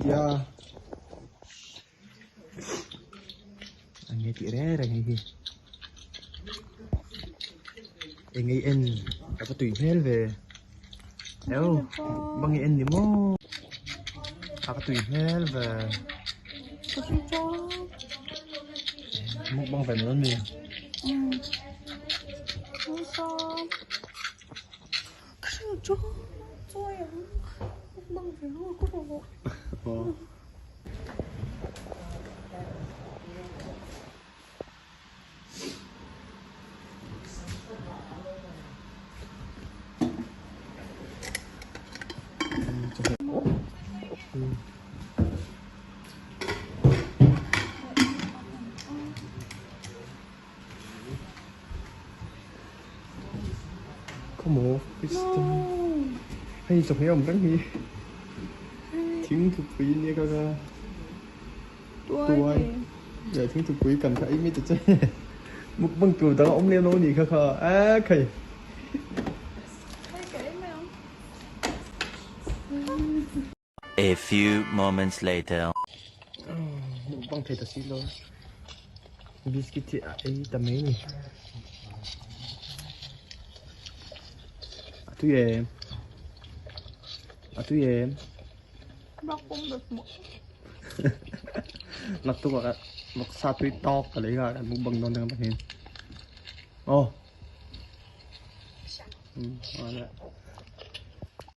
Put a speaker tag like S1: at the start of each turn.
S1: tia. Enge tih reng reng hei hi. Enge i en a va tui hmel ve. Eo bang i en ni maw. A va tui hmel ve. Mukbang ve mai mi. Khaw maw hei chawhmeh a awm reng hi thingthupui nia ka ka tuai leh thingthupui kan kha ei mai ta che mukbang tur dang a awm lem lo a nih kha kha a khai.
S2: A few moments later.
S1: Mukbang thei ta si lo. Biscuit hi a ei ta mai ni. A tui em? A tui em? Naktuk ah vawksa tui tawk ka lei kha kan mukbang dawn dang pahin. Aw.